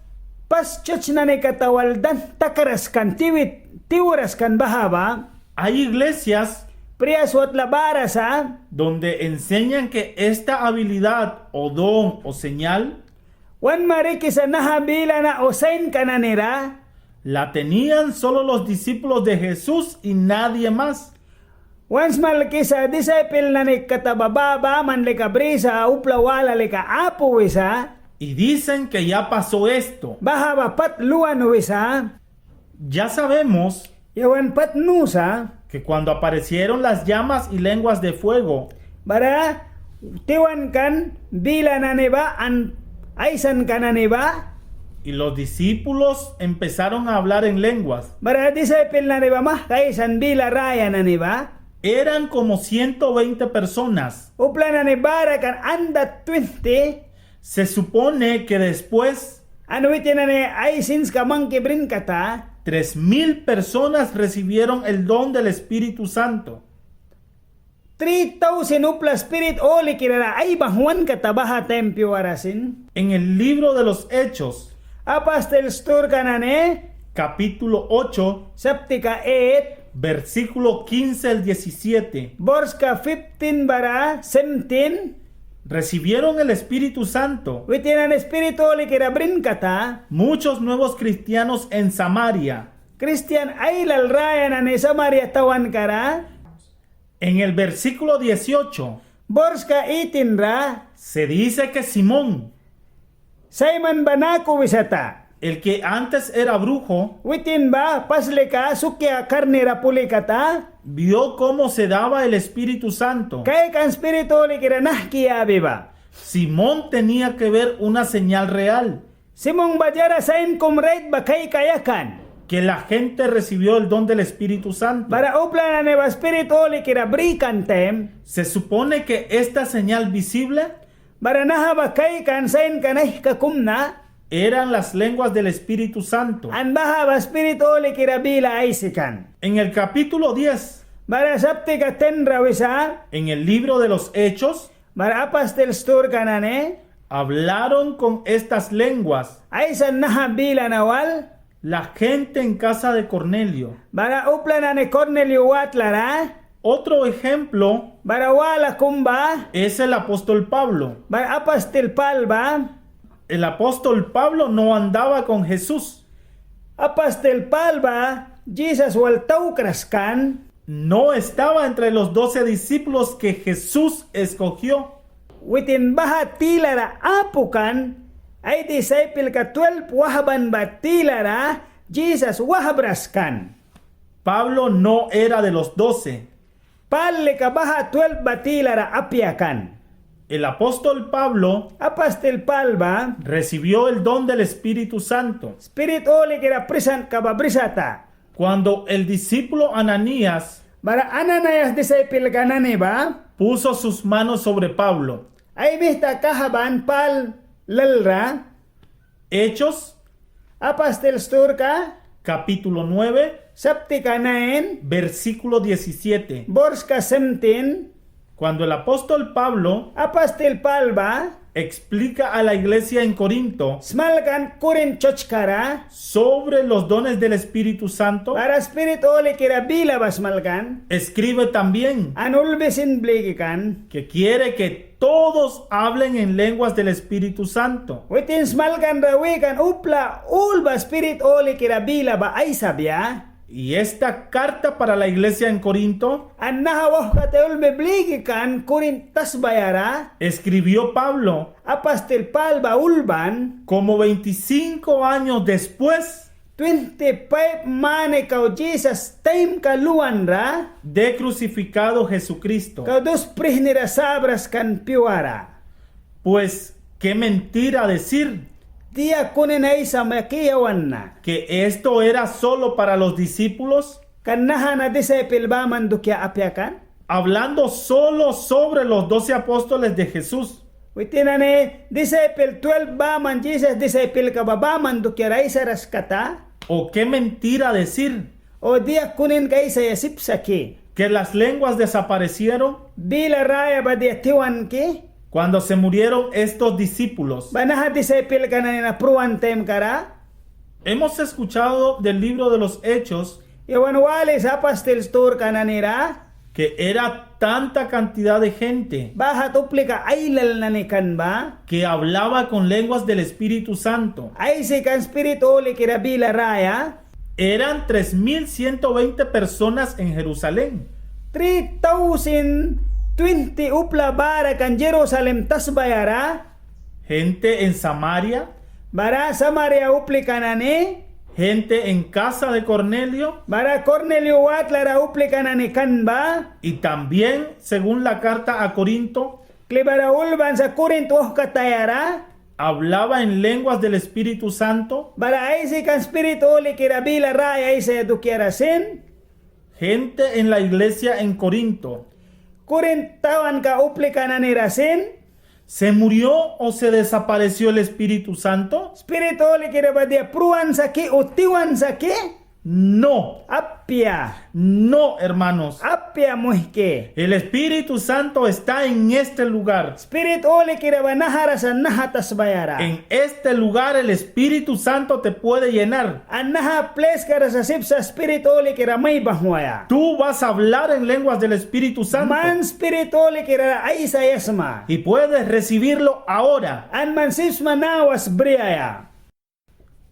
pas church nani kata wal dan takras kan, tiwi, tiwras kan baha ba. Hay iglesias, prias watla bara sa, donde enseñan que esta habilidad o don o señal, wan marikisa naha bila na o sainka nani ra, la tenían solo los discípulos de Jesús y nadie más. Wan smalkisa disaipel nani kata ba, ba baman lika brisa, upla wala lika apu wisa. Y dicen que ya pasó esto. Baha ba pat luan wisa. Ya sabemos, yawan pat nusa, que cuando aparecieron las llamas y lenguas de fuego, bara tiwan kan bila nani ba an aisanka nani ba. Y los discípulos empezaron a hablar en lenguas. Bara disaipel nani ba mahka aisan bila raya nani ba. Eran como ciento veinte personas. Upla nani bara kan handat twinti. Se supone que después, an witin nani ai sinska mangki brin kata, tres mil personas recibieron el don del Espíritu Santo. Tri tausin upla Spirit Holikira ra aibangwan kata baha taim pyuara sin. En el libro de los Hechos, Apastil sturka nani, capítulo ocho, saptika eight, versículo quince al diecisiete, borska fifteen bara seventeen. Recibieron el Espíritu Santo. Witin nani Spirit Holikira brin kata. Muchos nuevos cristianos en Samaria. Kristian ailal raya nani Samaria tawankara. En el versículo dieciocho, borska eighteen ra, se dice que Simón, Simon ba naku wisata, el que antes era brujo, witin ba pas lika sukia karnira puli kata, vio cómo se daba el Espíritu Santo. Kaikan Spirit Holikira nahki yabi ba. Simón tenía que ver una señal real. Simón ba diara sain kum rait ba kaikaia kan. Que la gente recibió el don del Espíritu Santo. Bara upla nani ba Spirit Holikira brikan taim. Se supone que esta señal visible, bara naha ba kaikan sainka naihka kum na, eran las lenguas del Espíritu Santo. An baha ba Spirit Holikira bila aisi kan. En el capítulo diez, bara saptika ten ra wisa, en el libro de los Hechos, bara Apastil sturka nani, hablaron con estas lenguas. Aisan naha bila na wal. La gente en casa de Cornelio. Bara upla nani Cornelio watla ra. Otro ejemplo, bara wala kum ba, es el apóstol Pablo. Bara Apastil Pal ba. El apóstol Pablo no andaba con Jesús. Apastil Pal ba Jisas wal taukras kan. No estaba entre los doce discípulos que Jesús escogió. Witin baha tilara apu kan, ai disaipelka twelve wahban ba tilara Jisas wahbras kan. Pablo no era de los doce. Pal lika baha twelve ba tilara apia kan. El apóstol Pablo, Apastil Pal ba, recibió el don del Espíritu Santo. Spirit Holikira prisantka ba brisata. Cuando el discípulo Ananías, bara Ananias disaipelka nani ba, puso sus manos sobre Pablo, ai mihta kahban Pal lal ra. Hechos, Apastil sturka, capítulo nueve, saptika nine, versículo diecisiete, borska seventeen. Cuando el apóstol Pablo, Apastil Pal ba, explica a la iglesia en Corinto, smalkan Korint sertska ra, sobre los dones del Espíritu Santo, bara Spirit Holikira bila ba smalkan, escribe también, an ulbi sin blikikan, que quiere que todos hablen en lenguas del Espíritu Santo. Witin smalkan ra wikan upla ul ba Spirit Holikira bila ba aisabia. Y esta carta para la iglesia en Corinto, an naha wauhkataya ulbi blikikan Korint tasbaya ra, escribió Pablo, Apastil Pal ba ulban, como veinticinco años después, twenty-five mani kau Jisas taimka luan ra, de crucificado Jesucristo, kau dus prihni ra sabras kan pyuara. Pues, qué mentira decir, dia kunin aisama ki yawan na, que esto era solo para los discípulos, kan naha na disaipel baman dukia apia kan. Hablando solo sobre los doce apóstoles de Jesús. Witin nani disaipel twelve baman, Jisas disaipelka ba baman dukiara aisaras kata. O qué mentira decir, o dia kuninka aisaia sip sa ki, que las lenguas desaparecieron, bila raya ba dia tiwan ki, cuando se murieron estos discípulos, ba naha disaipelka nani na pruan taimkara. Hemos escuchado del libro de los Hechos, yawan walisa Apastil sturka nani ra, que era tanta cantidad de gente, bahat uplika ailal nani kan ba, que hablaba con lenguas del Espíritu Santo, aisi kan Spirit Holikira bila raya. Eran tres mil ciento veinte personas en Jerusalén. Tri tausin twinti upla bara kan Jerusalem tasbaya ra. Gente en Samaria, bara Samaria uplika nani. Gente en casa de Cornelio, bara Cornelio watla ra uplika nani kan ba. Y también, según la carta a Corinto, kli bara ulban sa Korint wauhkataya ra. hablaba en lenguas del Espíritu Santo. Bara aisi kan Spirit Hulikira bila raya aisaia dukiara sin. Gente en la iglesia en Corinto. Korint tawanka uplika nanira sin. ¿Se murió o se desapareció el Espíritu Santo? Spirit Hulikira ba dia pruan sa ki o tiwan sa ki? No. Apia. No, hermanos. Apia, muihki. El Espíritu Santo está en este lugar. Spirit Hulikira ba nahara sa, naha tasbayara. En este lugar el Espíritu Santo te puede llenar. An naha pliskara sa sip sa Spirit Hulikira mai banghwaia. Tú vas a hablar en lenguas del Espíritu Santo. Man Spirit Hulikira ra aisaia sma. Y puedes recibirlo ahora. An man sip sma nawas briaia.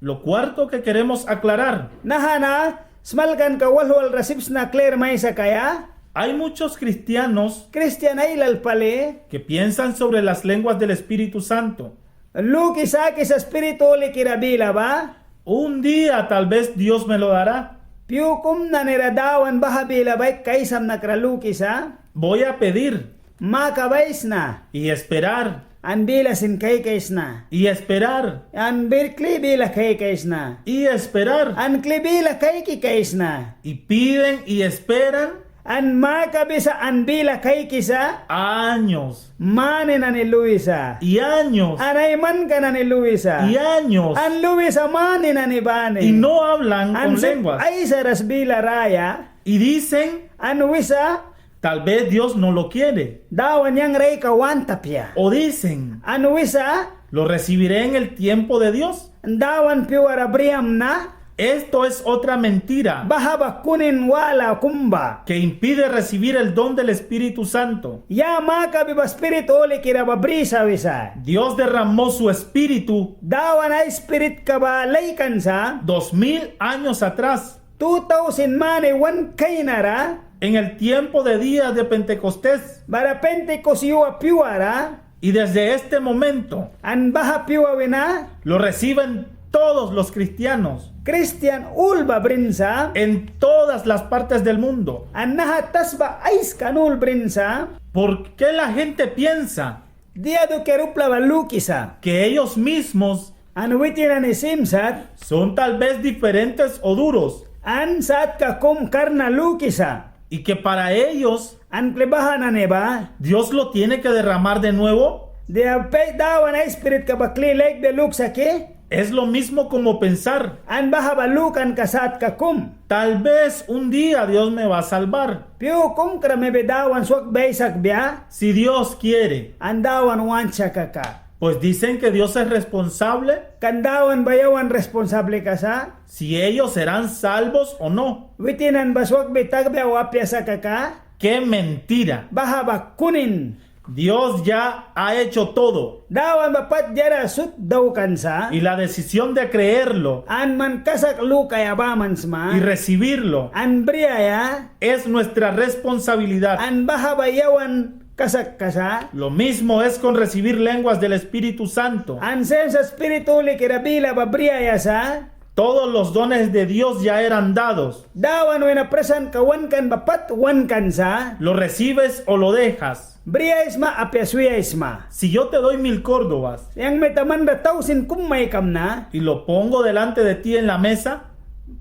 Lo cuarto que queremos aclarar. Naha na smalkanka walhwal ra sip sna klir mai sakaia. Hay muchos cristianos, kristian ailal pali, que piensan sobre las lenguas del Espíritu Santo. Luki sakisa Spirit Hulikira bila ba. Un día tal vez Dios me lo dará. Pyu kum nanira Dawan baha bila ba aikaisa nakra lukisa. Voy a pedir. Makabaisna. Y esperar. An bila sin kaikaisna. Y esperar. An bil kli bila kaikaisna. Y esperar. An kli bila kaiki kaisna. Y piden y esperan. An makabisa an bila kaikisa. Años. Mani nani luisa. Y años. An ai manka nani luisa. Y años. An luisa mani nani bani. Y no hablan con lenguas. An sip aisaras bila raya. Y dicen, an wisa, tal vez Dios no lo quiere. Dawan yang ra aika want apia. O dicen, an wisa, lo recibiré en el tiempo de Dios. Dawan pyuara briamna. Esto es otra mentira. Baha ba kunin wala kum ba. Que impide recibir el don del Espíritu Santo. Ya makabi ba Spirit Hulikira ba brisa wisa. Dios derramó su Espíritu. Dawan ai Spiritka ba laikan sa. Dos mil años atrás. Tu tausin mani wan kainara. En el tiempo de día de Pentecostés. Bara Pentikos yua pyuara. Y desde este momento, an baha pyua wina, lo reciben todos los cristianos. Kristian ul ba brin sa. En todas las partes del mundo. An naha tasba aiska an ul brin sa. ¿Por qué la gente piensa, dia dukiara upla ba lukisa, que ellos mismos, an witin nani sim sat, son tal vez diferentes o duros, an satka kum karna lukisa? Y que para ellos, an kli baha nani ba, Dios lo tiene que derramar de nuevo. Dia pe Dawan ai Spiritka ba kli laikbia lukisa ki? Es lo mismo como pensar, an baha ba lukanka satka kum, tal vez un día Dios me va a salvar. Pyu kum kra mebi Dawan swakbia aisakbia. Si Dios quiere. An Dawan want sa kaka. Pues dicen que Dios es responsable. Kan Dawan ba yawan responsablika sa. Si ellos serán salvos o no. Witin nani ba swakbi takbia o apia sa kaka. ¡Qué mentira! Baha ba kunin. Dios ya ha hecho todo. Dawan ba pat diara sut daukan sa. Y la decisión de creerlo, an man kasak lukaia baman sma, y recibirlo, an briaia, es nuestra responsabilidad. An baha ba yawan kasakka sa. Lo mismo es con recibir lenguas del Espíritu Santo. An sim sa Spirit Hulikira bila ba briaia sa. Todos los dones de Dios ya eran dados. Dawan wina prisantka wankan ba pat wankan sa. Lo recibes o lo dejas. Briaisma, apia swiaisma. Si yo te doy mil córdobas. Yang mita man ra tausin kum maikamna. Y lo pongo delante de ti en la mesa.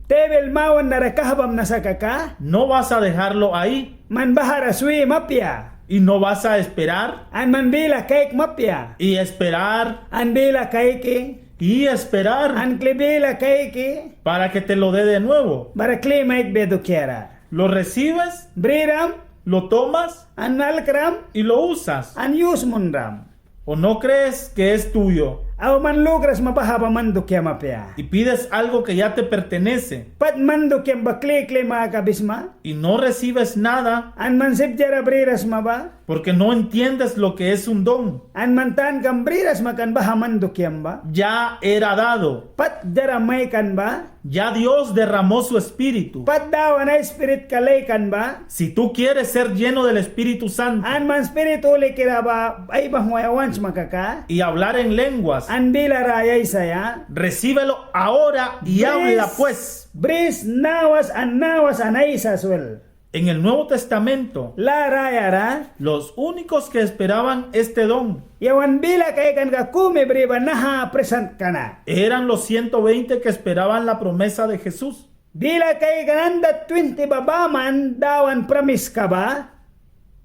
Tebil mawan nara kahbamna sa kaka. No vas a dejarlo ahí. Man bahara swima apia. Y no vas a esperar. An man bila kaikma apia. Y esperar. An bila kaiki. Y esperar. An kli bila kaiki. Para que te lo dé de nuevo. Bara kli maikbia dukiara. Lo recibes. Briram. Lo tomas. An alkram. Y lo usas. An yus munram. ¿O no crees que es tuyo? Au man lukras sma baha ba man dukiam apia. Y pides algo que ya te pertenece. Pat man dukiam ba kli kli makabisma. Y no recibes nada. An man sip diara briras sma ba. Porque no entiendes lo que es un don. An man tankam briras sma kan baha man dukiam ba. Ya era dado. Pat diara maikan ba. Ya Dios derramó su espíritu. Pat Dawan ai Spiritka laikan ba. Si tú quieres ser lleno del Espíritu Santo. An man Spirit Hulikira ba aibanghwaia want sma kaka. Y hablar en lenguas. An bila raya aisaia. Recíbelo ahora y habla pues. Bris nawas an nawas an aisas wel. En el Nuevo Testamento, Lâ rayara, los únicos que esperaban este don, yawan bila kaikanka kumi bri ba naha prisantka na, eran los ciento veinte que esperaban la promesa de Jesús. Bila kaikan handat twinti ba baman Dawan pramiska ba.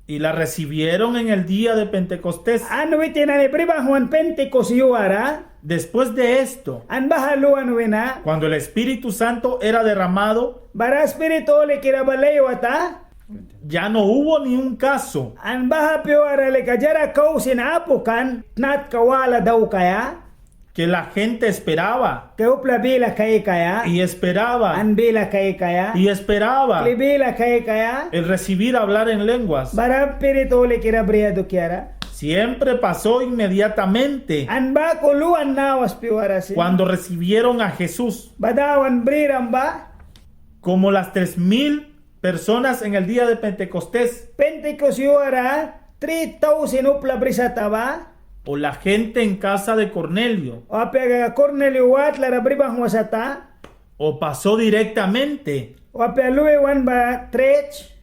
Y la recibieron en el día de Pentecostés. An witin nani bri banghwan Pentikos yuara. Después de esto, an baha luan wina, cuando el Espíritu Santo era derramado, bara Spirit Hulikira ba laiwata, ya no hubo ni un caso, an baha pyuara lika diara kau sin apu kan tnatka wala daukaia, que la gente esperaba, que upla bila kaikaia, y esperaba, an bila kaikaia, y esperaba, kli bila kaikaia, el recibir hablar en lenguas, bara Spirit Hulikira briaia dukiara. Siempre pasó inmediatamente, an baku luan nawas pyuara sin, cuando recibieron a Jesús, ba Dawan briram ba. Como las tres mil personas en el día de Pentecostés. Pentikos yuara tri tausin upla brisata ba. O la gente en casa de Cornelio. O apia Cornelio watlara bri banghwa sata. O pasó directamente. O apia lui wan ba trech.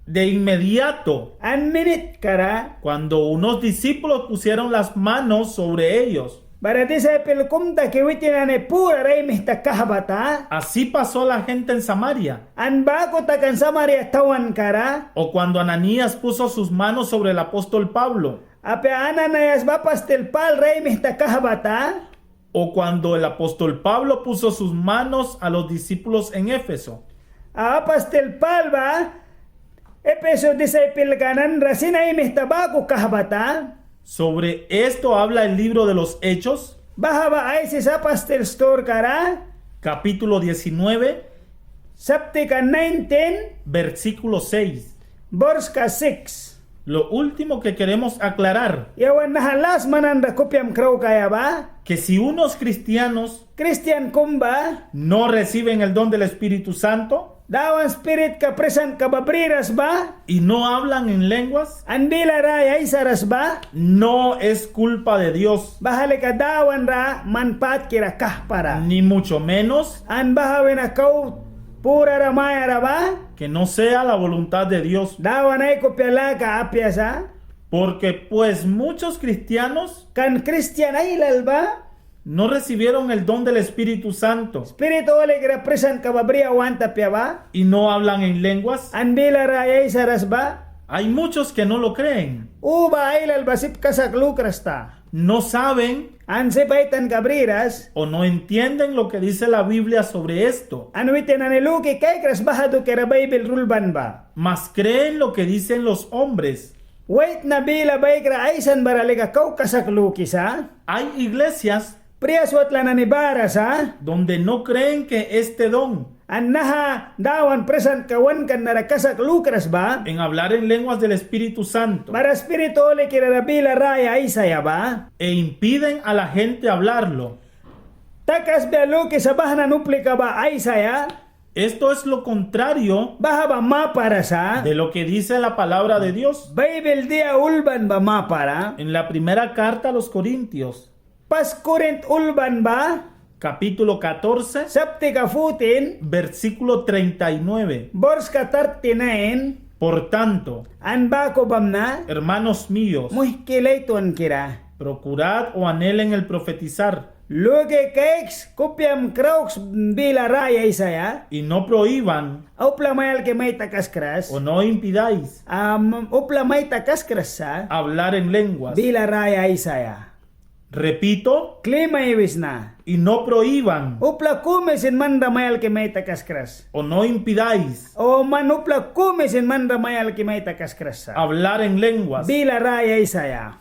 De inmediato. An minitkara. Cuando unos discípulos pusieron las manos sobre ellos. Bara disaipel kum taki witin nani purara ai mihta kahbata. Así pasó la gente en Samaria. An baku takan Samaria tawankara. O cuando Ananías puso sus manos sobre el apóstol Pablo. Apia Ananias ba apastil Pâlra ai mihta kahbata. O cuando el apóstol Pablo puso sus manos a los discípulos en Éfeso. Apastil Pâl ba Epeso disaipelka nanra sin ai mihta baku kahbata. Sobre esto habla el libro de los Hechos. Baha ba aisisa Apastil Sturkara. Capítulo diecinueve. Saptika nineteen. Versículo seis. Borska six. Lo último que queremos aclarar. Yawan naha las man nanra kupiam kraukaia ba. Que si unos cristianos. Kristian kum ba. No reciben el don del Espíritu Santo. Dawan Spiritka prisantka ba briras ba. Y no hablan en lenguas. An bila raya aisaras ba. No es culpa de Dios. Baha lika Dawanra man patkira kahpara. Ni mucho menos. An baha wina kau purara mayara ba. Que no sea la voluntad de Dios. Dawan ai kupia laka apia sa. Porque pues muchos cristianos. Kan kristian ailal ba. No recibieron el don del Espíritu Santo. Spirit Hulikira prisantka ba briaia want apia ba. Y no hablan en lenguas. An bila raya aisaras ba. Hay muchos que no lo creen. Uba ailal ba sip kasak lukras ta. No saben. An sip ai tanka briras. O no entienden lo que dice la Biblia sobre esto. An witin nani luki kaikras baha dukiara Baibil ra ulban ba. Mas creen lo que dicen los hombres. Waitna bila baikra aisan bara lika kau kasak lukisa. Hay iglesias. Prias watla nani bara sa. Donde no creen que este don. An naha Dawan prisantka wankan nara kasak lukras ba. En hablar en lenguas del Espíritu Santo. Bara Spirit Hulikira ra bila raya aisaia ba. E impiden a la gente hablarlo. Takasbia lukisa baha nani uplika ba aisaia. Esto es lo contrario. Baha ba mapara sa. De lo que dice la palabra de Dios. Baibil dia ulban ba mapara. En la primera carta a los Corintios. Pas Korint ulban ba. Capítulo catorce. Saptika fourteen. Versículo treinta y nueve. Borska thirty-nine. Por tanto. An baku bamna. Hermanos míos. Muihki latwankira. Procurad o anhelen el profetizar. Luki kaiks, kupiam krauks bila raya aisaia. Y no prohíban. Upla mai alki mai takaskras. O no impidáis. Am, upla mai takaskras sa. Hablar en lenguas. Bila raya aisaia. Repito. Kli mai wisna. Y no prohíban. Upla kumi sin manra mai alki mai takaskras. O no impidáis. O man upla kumi sin manra mai alki mai takaskras sa. Hablar en lenguas. Bila raya aisaia.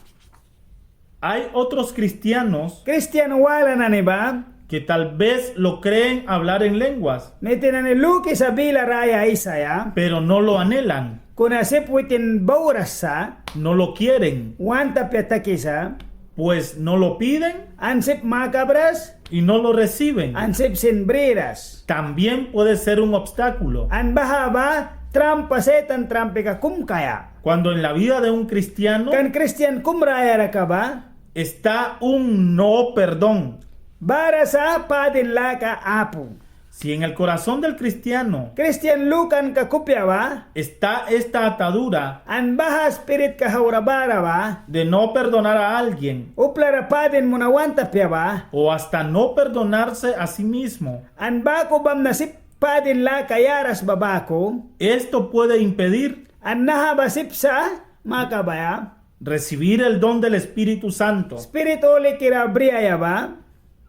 Hay otros cristianos. Kristian wala nani ba. Que tal vez lo creen hablar en lenguas. Witin nani lukisa bila raya aisaia. Pero no lo anhelan. Kuna sip witin bauras sa. No lo quieren. Want apia takisa. Pues no lo piden. An sip makabras. Y no lo reciben. An sip sin briras. También puede ser un obstáculo. An baha ba trampa, Setan trampika kum kaia. Cuando en la vida de un cristiano. Kan kristian kum rayara ka ba. Está un no perdón. Bara sa padin laka apu. Si en el corazón del cristiano Kristian lukanka kupia ba está esta atadura an baha spiritka haura bara ba de no perdonar a alguien uplara padin munaia want apia ba o hasta no perdonarse a sí mismo, an baku bamna sip padin laka yaras ba baku, esto puede impedir an naha ba sip sa makabaia recibir el don del Espíritu Santo. Spirit Holikira briaia ba.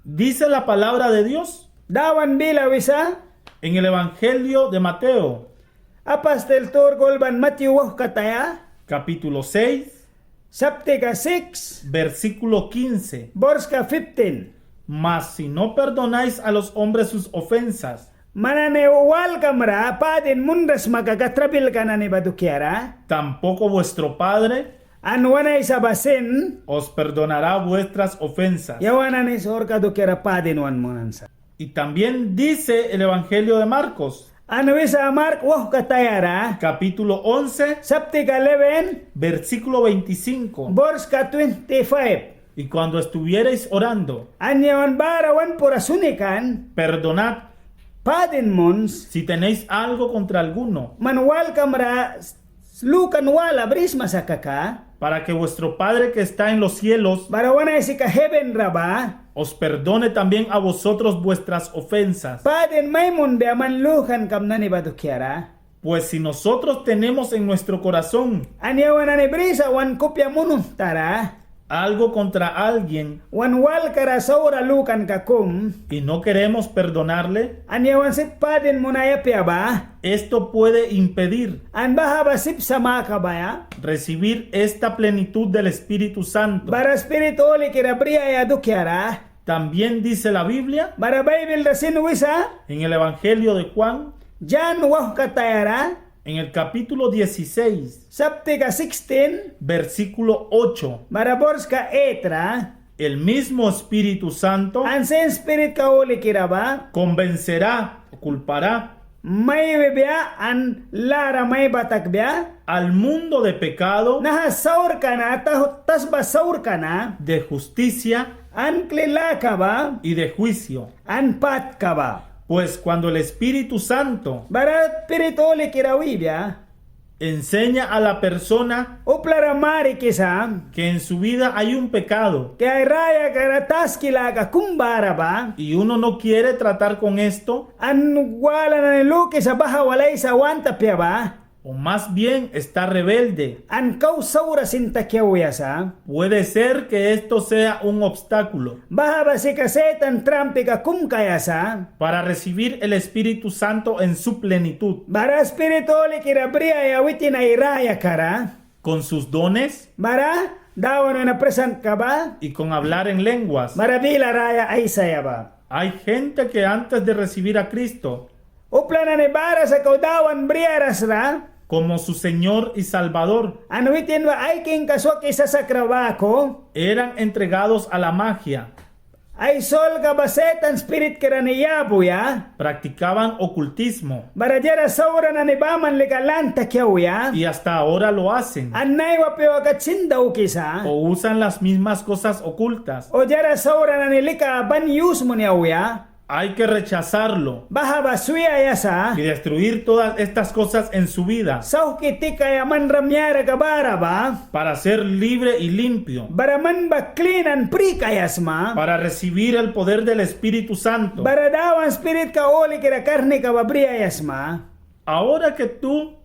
Dice la palabra de Dios Dawan bila wisa en el Evangelio de Mateo, Apastil sturka ulban Matyu wauhkataya, capítulo seis, saptika siks, versículo quince. Borska fiftin. Mas si no perdonáis a los hombres sus ofensas, man nani walkamra padin munras sma kaka trabilka nani ba dukiara, tampoco vuestro Padre an wan Aisa ba sin os perdonará vuestras ofensas. Yawan nani saurka dukiara padin wan munan sa. Y también dice el Evangelio de Marcos, an wisa Mark wauhkatayara, capítulo once, saptika eleven, versículo veinticinco. Borska twenty-five. Y cuando estuviereis orando, an yawan bara wan pura suni kan, perdonad, padin muns, si tenéis algo contra alguno, man walkamra lukan wala brisma sa kaka, para que vuestro Padre que está en los cielos, bara wan Aisika hebenra ba, os perdone también a vosotros vuestras ofensas, padin mai munbia man lukankam nani ba dukiara. Pues si nosotros tenemos en nuestro corazón, an yawan nani brisa wan kupia munuhtara, algo contra alguien, wan walkara saura lukanka kum, y no queremos perdonarle, an yawan sip padin munaia apia ba, esto puede impedir, an baha ba sip sa makabaia, recibir esta plenitud del Espíritu Santo, bara Spirit Holikira briaia dukiara. También dice la Biblia, bara Baibilra sin wisa, en el Evangelio de Juan, Jan wauhkatayara, en el capítulo dieciséis, saptika sixteen, versículo ocho, bara borska eight ra, el mismo Espíritu Santo, an sin Spiritka Holikira ba, convencerá o culpará, mai wibia an lara mai batakbia, al mundo de pecado, naha saurka na, ta-, tasba saurka na, de justicia, an kli laka ba, y de juicio, an patka ba. Pues cuando el Espíritu Santo, bara Spirit Holikira wibia, enseña a la persona, uplara marikisa, que en su vida hay un pecado, que ai rayakara taski laka kum bara ba, y uno no quiere tratar con esto, an wala nani lukisa baha wal aisaia want apia ba, o más bien está rebelde, an kau saura sin taki auya sa, puede ser que esto sea un obstáculo, baha ba sika Setan trampika kum kaia sa, para recibir el Espíritu Santo en su plenitud, bara Spirit Holikira briaia witin ai rayakara, con sus dones, bara Dawan wina prisantka ba, y con hablar en lenguas, bara bila raya aisaia ba. Hay gente que antes de recibir a Cristo, upla nani bara sa kau Dawan briaras ra, como su Señor y Salvador, an witin ba ai kingka swaki sasakra baku, eran entregados a la magia, ai solka ba Setan spiritkira ni yabuya, practicaban ocultismo, bara diara saura nani baman lika lan taki auya, y hasta ahora lo hacen, an naiwa pyua kat sin daukisa, o usan las mismas cosas ocultas, o diara saura nani lika ban yus muni auya. Hay que rechazarlo, baha ba swiaia sa, y destruir todas estas cosas en su vida, sauhki tikaia man ra miaraka bara ba, para ser libre y limpio, bara man ba klin an pri kaia sma, para recibir el poder del Espíritu Santo, bara Dawan Spiritka Holikira karnika ba briaia sma. Ahora que tú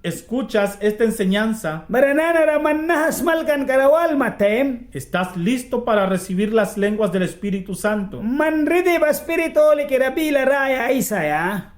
escuchas esta enseñanza, bara nanara man naha smalkanka ra walma taim, estás listo para recibir las lenguas del Espíritu Santo, man ridi ba Spirit Holikira bila raya aisaia.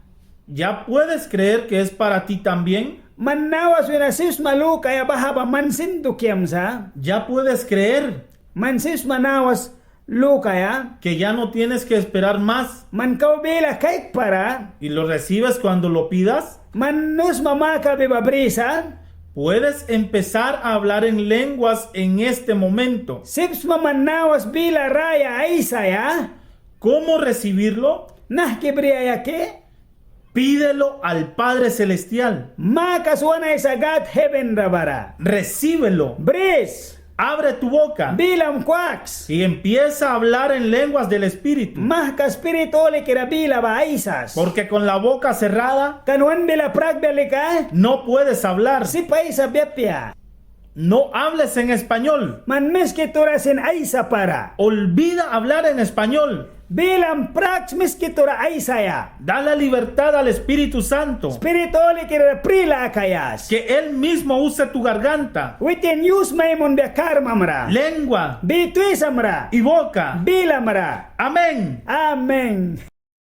Ya puedes creer que es para ti también. Man nawas wina sip sma lukaia baha ba man sin dukiam sa. Ya puedes creer. Man sip sma nawas lukaia. Que ya no tienes que esperar más. Man kau bila kaikpara. Y lo recibes cuando lo pidas. Man nu sma makabi ba brisa. Puedes empezar a hablar en lenguas en este momento. Sip sma man nawas bila raya aisaia. ¿Cómo recibirlo? Nahki briaia ki? Pídelo al Padre Celestial. Makas wan Aisa Gad heven ra bara. Recíbelo. Bris. Abre tu boca. Bilam kwaks. Y empieza a hablar en lenguas del Espíritu. Mahka Spirit Hulikira bila ba aisas. Porque con la boca cerrada. Kan wan bila prakbia lika. No puedes hablar. Sip aisabia apia. No hables en español. Man Miskitura sin aisapara. Olvida hablar en español. Bilam praks Miskitura aisaia. Da la libertad al Espíritu Santo. Spirit Hulikira pri lakaia sa. Que Él mismo use tu garganta. Witin yus mai munbia karmamra. Lengua. Bi twisamra. Y boca. Bilamra. Amén. Amén.